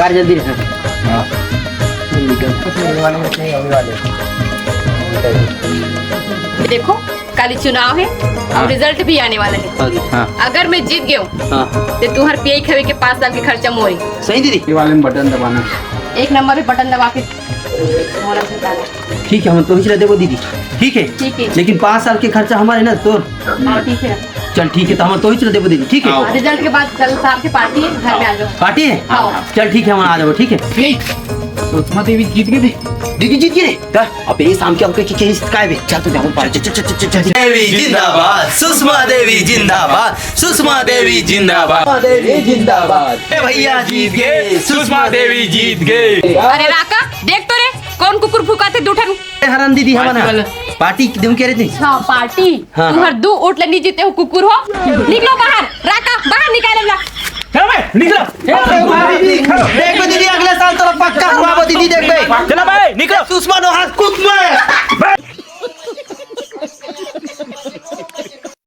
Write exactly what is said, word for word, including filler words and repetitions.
यार, जल्दी रहो। हाँ। ये वाले में चाहिए, अभी वाले। देखो, काली चुनाव हे अउ हाँ। रिजल्ट भी आने वाला हे। हाँ। अगर मैं जीत गेंव, हाँ। त तुंहर पियई खवई के पाँच साल के खर्चा मोरे। सही दीदी। ये वाले में बटन दबाना। एक नंबर पे बटन दबा के। ठीक हे, हम तोहिच ला देबो दीदी। ठीक हे? ठीक हे। लेकिन पाँच साल के खर्चा हमर हे ना, तोर। हाँ, ठीक हे। चल ठीक हे, त हमन तोहिच ला देबो दीदी, ठीक हे? हाँ, रिजल्ट के बाद कल शाम के पार्टी हे, घर में आ जाओ। पार्टी हे? हाँ। चल ठीक हे, हमन आ जाबो, ठीक हे? ए, सुषमा देवी जीत गे दीदी। दीदी जीत गे रे? का? अबे शाम के हमके की कही काय बे? चल तो जाबो पार्टी। चल, चल, चल, चल, चल। देवी जिंदाबाद, सुषमा देवी जिंदाबाद, सुषमा देवी जिंदाबाद। सुषमा देवी जिंदाबाद। ए भैया जीत गे, सुषमा देवी जीत गे। अरे राका, देख तो रे, कोन कुकुर भूकत हे दू ठन। ए हरामदीदी, हमन पार्टी वाला। पार्टी देहूं कहे रहे। हाँ, पार्टी। हाँ, तुंहर हाँ। दू वोट ले नी जीते हो, कुकुर हो। निकलो बाहर, राका, बाहर निकाल ला। चलो बे, निकलो। ए, बाहर निकलो।